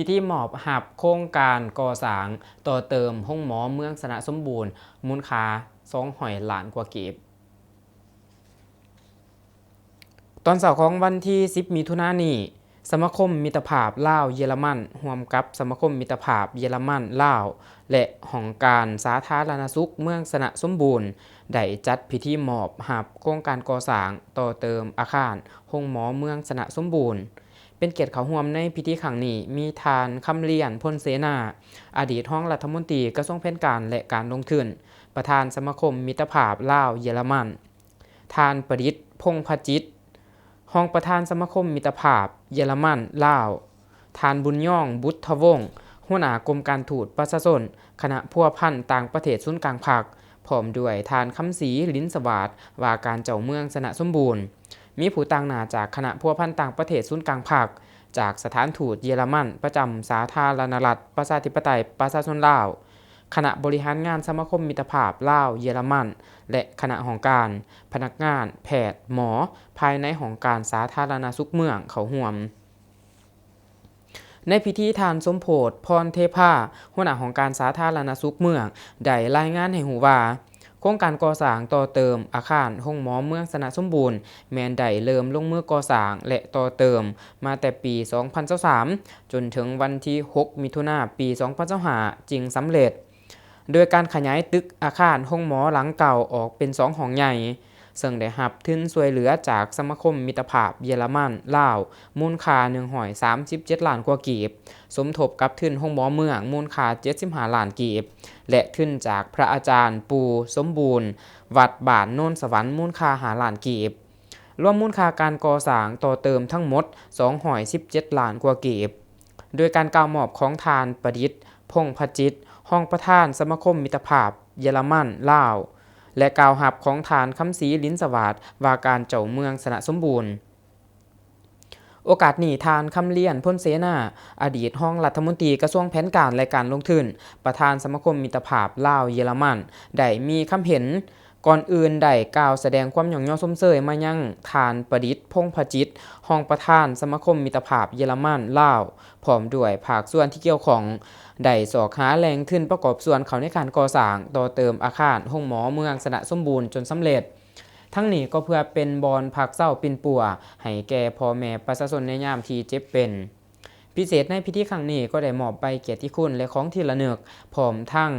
ພິທີມອບຮັບໂຄງການກໍ່ສ້າງຕໍ່ເຕີມໂຮງໝໍເມືອງຊະນະສົມບູນ ມູນຄ່າສອງຮ້ອຍລ້ານກວ່າກີບ. ຕອນເຊົ້າຂອງວັນທີສິບ ມິຖຸນານີ້, ສະມາຄົມມິດຕະພາບລາວ-ເຢຍລະມັນ ຮ່ວມກັບສະມາຄົມມິດຕະພາບເຢຍລະມັນ-ລາວ ແລະ ຫ້ອງການສາທາລະນະສຸກເມືອງຊະນະສົມບູນ ໄດ້ຈັດພິທີມອບຮັບໂຄງການກໍ່ສ້າງຕໍ່ເຕີມອາຄານໂຮງໝໍເມືອງຊະນະສົມບູນ. ເປັນກຽດເຂົ້າຮ່ວມໃນພິທີຄັ້ງນີ້ ມີທ່ານ ຄຳລຽນ ພົນເສນາ, ອະດີດຮອງລັດຖະມົນຕີກະຊວງແຜນການ ແລະ ການລົງທຶນ, ປະທານສະມາຄົມມິດຕະພາບລາວ-ເຢຍລະມັນ, ທ່ານ ປະດິດ ພົງພະຈິດ, ຮອງປະທານສະມາຄົມມິດຕະພາບເຢຍລະມັນ-ລາວ, ທ່ານ ບຸນຍອງ ບຸດທະວົງ, ຫົວໜ້າກົມການທູດປະຊາຊົນ ຄະນະພົວພັນຕ່າງປະເທດສູນກາງພັກ, ພ້ອມດ້ວຍທ່ານ ຄຳສີ ລິນສະຫວາດ, ວ່າການເຈົ້າເມືອງຊະນະສົມບູນ. ມີຜູ້ຕາງໜ້າຈາກຄະນະພົວພັນຕ່າງປະເທດສູນກາງພັກ, ຈາກສະຖານທູດເຢຍລະມັນປະຈຳສາທາລະນະລັດ ປະຊາທິປະໄຕ ປະຊາຊົນລາວ, ຄະນະບໍລິຫານງານສະມາຄົມມິດຕະພາບລາວ-ເຢຍລະມັນ ແລະ ຄະນະຫ້ອງການ, ພະນັກງານ, ແພດ, ໝໍ ພາຍໃນຫ້ອງການສາທາລະນະສຸກເມືອງເຂົ້າຮ່ວມ. ໃນພິທີ, ທ່ານ ສົມໂພດ ພອນເທພາ, ຫົວໜ້າຫ້ອງການສາທາລະນະສຸກເມືອງ ໄດ້ລາຍງານໃຫ້ຮູ້ວ່າ, ໂຄງການກໍ່ສ້າງຕໍ່ເຕີມອາຄານໂຮງໝໍເມືອງຊະນະສົມບູນ ແມ່ນໄດ້ເລີ່ມລົງມືກໍ່ສ້າງ ແລະ ຕໍ່ເຕີມມາແຕ່ປີສອງພັນຊາວສາມ ຈົນເຖິງວັນທີຫົກ ມິຖຸນາ ປີສອງພັນຊາວຫ້າ ຈຶ່ງສຳເລັດ, ໂດຍການຂະຫຍາຍຕຶກອາຄານໂຮງໝໍຫຼັງເກົ່າອອກເປັນສອງຫ້ອງໃຫຍ່, ເຊິ່ງໄດ້ຮັບທຶນຊ່ວຍເຫຼືອຈາກສະມາຄົມມິດຕະພາບເຢຍລະມັນ-ລາວ ມູນຄ່າໜຶ່ງຮ້ອຍສາມສິບເຈັດລ້ານກວ່າກີບ, ສົມທົບກັບທຶນໂຮງໝໍເມືອງມູນຄ່າເຈັດສິບຫ້າລ້ານກີບ ແລະ ທຶນຈາກພະອາຈານປູ່ສົມບູນ ວັດບ້ານໂນນສະຫວັນ ມູນຄ່າຫ້າລ້ານກີບ. ລວມມູນຄ່າການກໍ່ສ້າງຕໍ່ເຕີມທັງໝົດສອງຮ້ອຍສິບເຈັດລ້ານກວ່າກີບ. ໂດຍການກ່າວມອບຂອງທ່ານ ປະດິດ ພົງພະຈິດ, ຮອງປະທານສະມາຄົມມິດຕະພາບເຢຍລະມັນ-ລາວ ແລະ ກ່າວຮັບຂອງທ່ານ ຄຳສີ ລິນສະຫວາດ, ວ່າການເຈົ້າເມືອງຊະນະສົມບູນ. ໂອກາດນີ້, ທ່ານ ຄຳລຽນ ພົນເສນາ, ອະດີດຮອງລັດຖະມົນຕີກະຊວງແຜນການ ແລະ ການລົງທຶນ, ປະທານສະມາຄົມມິດຕະພາບລາວ-ເຢຍລະມັນ ໄດ້ມີຄຳເຫັນ ກ່ອນອື່ນໄດ້ກ່າວສະແດງຄວາມຍ້ອງຍໍຊົມເຊີຍມາຍັງທ່ານ ປະດິດ ພົງພະຈິດ, ຮອງປະທານສະມາຄົມມິດຕະພາບເຢຍລະມັນ-ລາວ, ພ້ອມດ້ວຍພາກສ່ວນທີ່ກ່ຽວຂ້ອງ ໄດ້ຊອກຫາແຫຼ່ງທຶນປະກອບສ່ວນເຂົ້າໃນການກໍ່ສ້າງຕໍ່ເຕີມອາຄານໂຮງໝໍເມືອງຊະນະສົມບູນຈົນສຳເລັດ. ທັງນີ້ກໍເພື່ອເປັນບ່ອນພັກເຊົາປິ່ນປົວໃຫ້ແກ່ພໍ່ແມ່ປະຊາຊົນໃນຍາມທີ່ເຈັບເປັນ. ພິເສດໃນພິທີຄັ້ງນີ້ກໍໄດ້ມອບໃບກຽດຕິຄຸນ ແລະ ຂອງທີ່ລະນຶກ, ພ້ອມທັງ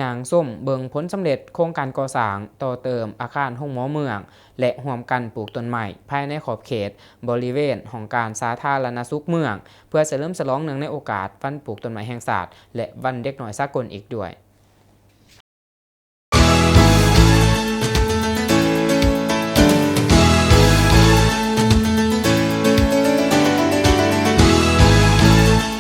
ຍ່າງຊົມເບິ່ງຜົນສຳເລັດໂຄງການກໍ່ສ້າງຕໍ່ເຕີມອາຄານໂຮງໝໍເມືອງ ແລະ ຮ່ວມກັນປູກຕົ້ນໄມ້ພາຍໃນຂອບເຂດບໍລິເວນຫ້ອງການສາທາລະນະສຸກເມືອງ ເພື່ອສະເຫຼີມສະຫຼອງເນື່ອງໃນໂອກາດວັນປູກຕົ້ນໄມ້ແຫ່ງຊາດ ແລະ ວັນເດັກນ້ອຍສາກົນອີກດ້ວຍ.